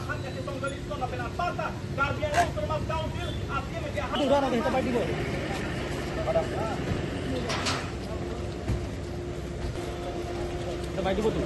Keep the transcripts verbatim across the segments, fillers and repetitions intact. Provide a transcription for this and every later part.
Karbi Anglong Autonomous Council, A C M ke hai. Itu udah ada, kita balik dulu. Kita balik dulu tuh.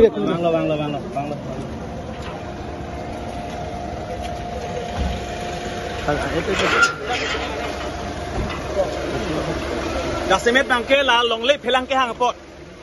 Banglo, banglo, banglo, banglo. Jasemet abangke la longle phelang kehang apot.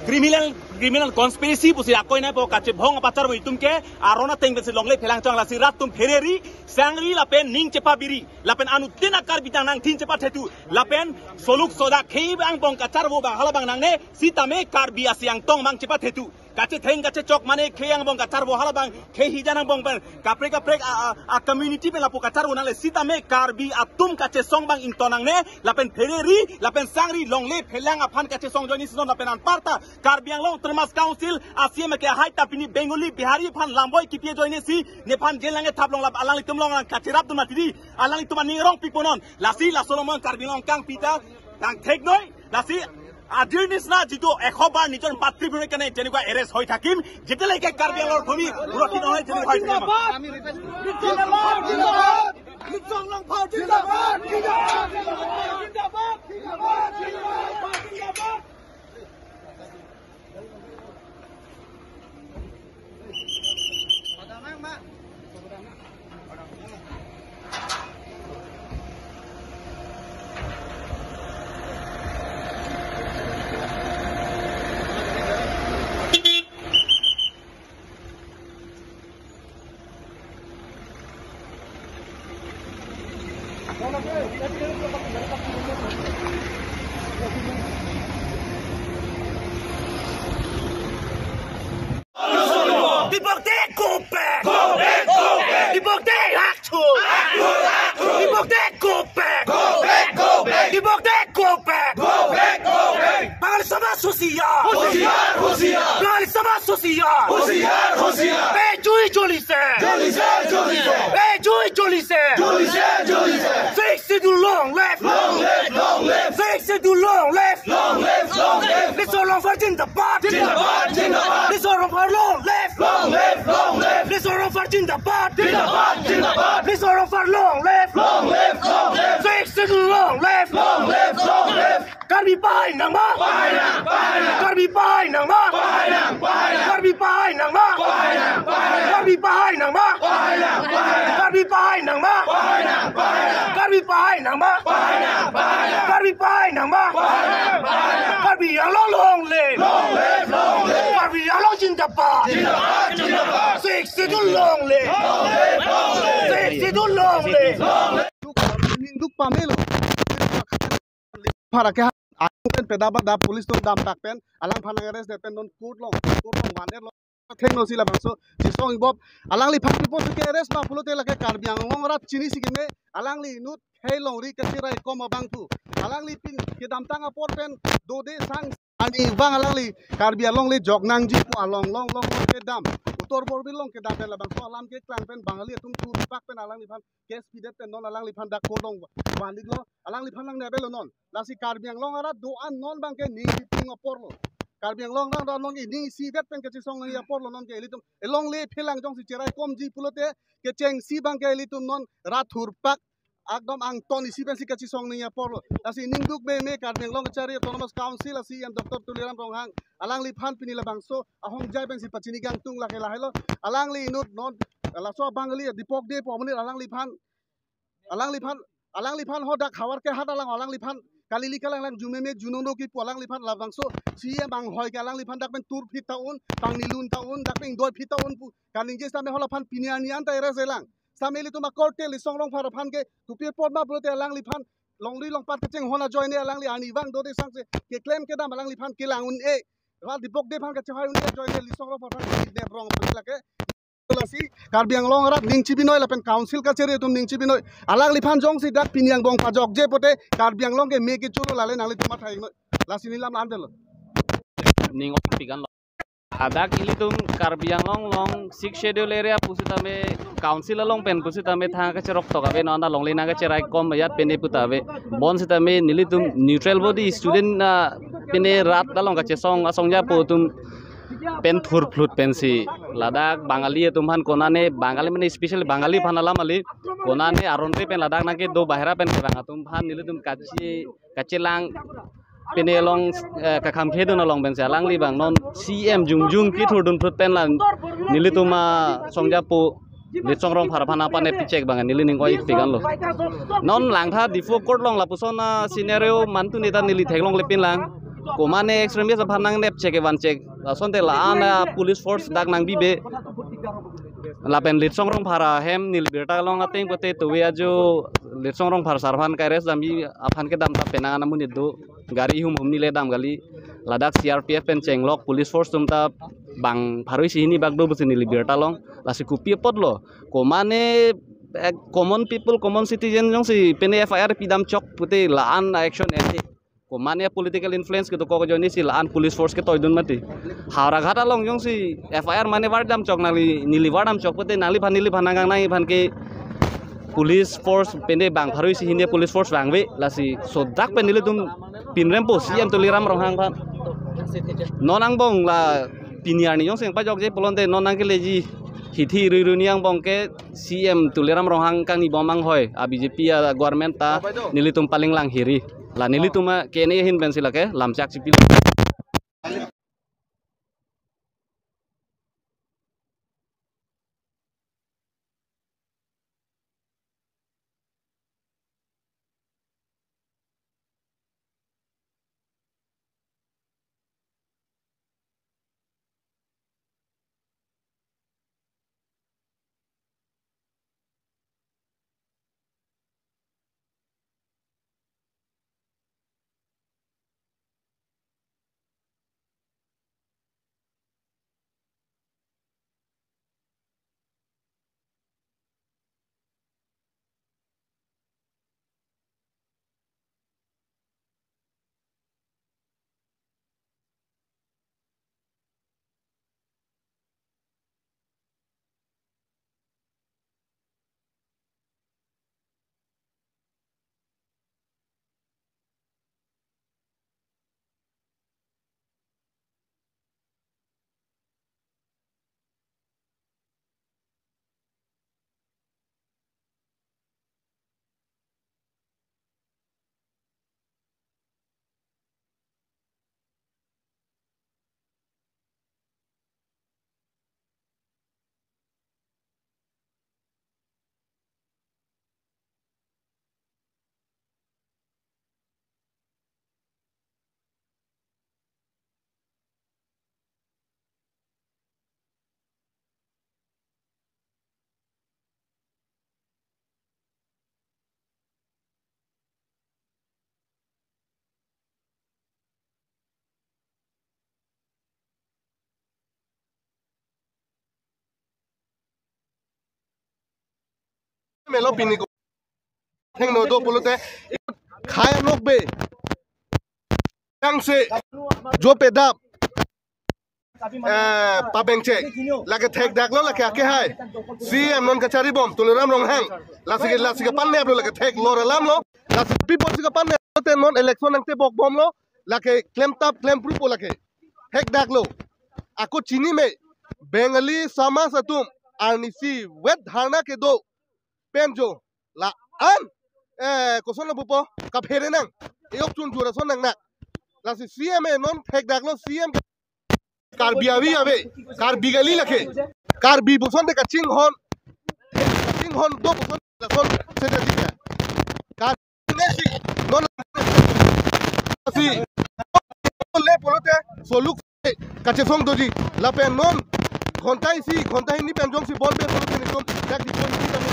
Criminal, criminal conspiracy pusi akoi nangpo, kachebhong apacharvo itum ke, aron ateng pensi longle phelang chong, lasi rat atum phereri, sangri lapen ning chepabiri, lapen anuttin a-Karbi tang nangthin chepathetu, lapen soluk soda khei angbong kacharvo abang halabang nangne, sitame Karbi asi angtong abang chepathetu. Kachetheng kachechok mane khei angbong kacharvo halabang, khei hijan angbong pen, kaprek kaprek a, a, a community pen lapu kacharvo nangle, sitame Karbi atum kachesong abang ington nangne, lapen phereri, lapen sangri longle phelang aphan kachesong ajoinesi non lapen anparta Karbi Anglong Autonomous Council A C M ke hai ta pini Bengali Bihari aphan lamboi kipi ajoinesi nephan jail nange thap long lap alanglitum along lang kacherap dun mati di, alanglitum aning rong pipo non. Lasi laso along Karbi Anglong kangpi ta kangthek noi. Lasi adir nisna jitu ekhobar nijor matri bhumi kane jenua arrest hoi thakim, jeteleke Karbi Anglong bhumi surakshit nohoi jenua hoi thakim. Deporte go back! Go back, go back! Deporte hakcho! Hakcho, hakcho! Deporte go back! Go back, go back! Deporte go back! Go back, go back! Bangali Samaj husiar! Husiar, husiar! Bangali Samaj husiar! Husiar, husiar! Ei jui jolise! Jolise, jolise! Ei jui jolise! Jolise, jolise! Sixth Schedule long live! Long live, long live! Sixth Schedule long live! Long live, long live! Mister Rongphar zindabad! Zindabad, zindabad! Mister Rongphar long live! Long live, long live! Mister Rongphar zindabad! Zindabad, zindabad! Mister Rongphar long live! Long live, long live! Sixth Schedule long live! Long live, long live! Karbi pahai nangma! Pahai nang, pahai nang! Karbi pahai nangma! Pahai nang, pahai nang! Karbi pahai nangma! Pahai nang, pahai nang! Karbi pahai nangma! Pahai nang, pahai nang! Karbi pahai nangma! Pahai nang, pahai nang! Karbi pahai nangma! Pahai nang, pahai nang! Karbi pahai nangma! Pahai nang, pahai nang! Karbi Anglong long live! Long live, long live! Karbi Anglong zindabad! Zindabad, zindabad! Sixth Schedule long live! Long live, long live! Sixth Schedule long live! Long live! Duk, duk pamelo. Phara ke ha, atum pen pedaba da police atum damtak pen, alangphan arrest det pen non court along, court along van-etlo. Thengno si labangso, chesong ibop, alangliphan pipo ke arrest ma pulote lake Karbi Anglong arat chinisi keme, alangli inut khei longri kachirai kom abang pu. Alangli pini kedamtang apor pen, dode sang, ani bang alangli, Karbi Anglong le jok nangji pu along long long long kedam. Uttar Borbil along kedam pen labangso alam keklang pen Bangali atum thurpak pen alangliphan case pidet pen non alangliphan dak court along van-iklo, alangliphan nangne avelo non. Lasi Karbi Anglong arat do-an non abangke ning pitung aporlo. Karbi Anglong arat do-an non ke ning isivet pen kachesong nangji aporlo non ke ilitum. Elongle phelang jongsi cherai komji pulote kechengsi abangke ilitum non rat thurpak akdom angton isi pensi kachesong nangji aporlo. Lasi ningduk meme Karbi Anglong Kachari Autonomous Council a C E M Doctor Tuliram Ronghang, alangliphan pini labangso ahongjai pensi pachini kangtung lake lahelo. Alangli inut non laso Bangali Dipok de pu amonit alangliphan, alangliphan, alangliphan ho dak Howraghat along alangliphan kalili kalanglang jumeme junono kipu alangliphan labangso C E M anghoi ke alangliphan dak pen turphit ta-un, pangnilun ta-un, dak pen doiphit ta-un pu kaningje sitame halaphan pini arni anta arrest-etlang. Sitame ilitum akorte Litsong Rongphar aphan ke thupi apot ma pulote alangliphan longri longpat kachinghon ajoine alangli arnivang dode sangse keklem kedam alangliphan kelang un-e. Rat dipok dephan kachehai un-e ajoine Litsong Rongphar aphan ne rong aphan lake. Lasi Karbi Anglong arat ning chibinoi lapen council kacheri atum ning chibinoi. Alangliphan jongsi dak pini angbong pajokje pote Karbi Anglong ke me kecho lo, lale nanglitum matha-iknoi. Lasi neli lam la-an detlo. Ning oi pikan lo. Hadak ilitum Karbi Anglong along Sixth Schedule area pusitame council along pen pusitame thang kacherok tok ave, non ta longle nang kacherai kom ajat pene puta ave. Bonsitame nelitum neutral body student, ah, pene rat along kachesong asong japo atum pen thurphlut pensi ladak Bangali atum aphan konane Bangali mane specially Bangali aphan alam kali, konane aron te pen ladak nangkedo bahera pen kevang atum aphan nelitum kachi kachelang pene along, eh, kakham khedun along pensi alangli abang non C M jongjong kethurdun phlut pen la nelitum asong japo Litsong Rongphar aphan nangpanep pichek abang neli ning oi pikan lo. Non langtha Diphu court along lapuson a-scenario mantu neta neli theklongle pinlang. Komane extremist aphan nangnep chek evan chek. Lasonte la-an a-police force dak nangbibe. Lapen Litsong Rongphar ahem neli birta long ateng pote tuwe ajo Litsong Rongphar sar aphan kai rest damji aphan kedam ta penang an amonit do. Gari hum hum neli dam kali. Ladak C R P F pen chenglok police force atum ta bang pharo isi hini bak do pusi neli birta long. Lasi kopi apotlo. Komane, eh, common people, common citizen jongsi pene F I R pidam chok pote la-an action ente. Komane political influence kedokok ajoinesi la-an police force ketoidun mati. Howraghat along jongsi F I R mane vardam chok nangli, neli vardam chok pote nangliphan neliphan nangkangnang iphan ke police force pene bang pharo isi hini police force vangve, lasi sodak pen nelitum pinrempo C M Tuliram Ronghang aphan. Non angbong la pini arni jongsi pajokje pulote non nangkeleji hithi rui rui ni angbong ke C M Tuliram Ronghang kangnibom anghoi a-B J P a-government ta nelitum palinglang hiri. La nelitum a-K N A ahin pensi lake lamchak chipi. Melo pini ko. Thengno do pulote khai nokbe. Tangse jo pedap. Eh, pabengchek. Lake thekdaklo lake akehai. C M non kacharibom Tuliram Ronghang. Lasi ke, lasi ke paneplo lake theklo alamlo. Lasi people si ke paneplo te non election nangtebokbomlo. Lake klemtap klempruppo lake. Thekdaklo. Ako chinime. Bengali samaj atum arnisi wet dharna kedo pen jo la-an, eh, koson lo pupo, kaphere nang, eyok chun jura son nangnak. Lasi C M e non thekdaklo C M ke Karbi avi ave, Karbi kali lake, Karbi puson te kachinghon, kachinghon do puson lason seta dika. Karbi nesi, non si, le pulote, soluk kachesong doji lapen non ghonta isi ghonta hini pen jongsi bol be solo teni som dak di pon isi tani.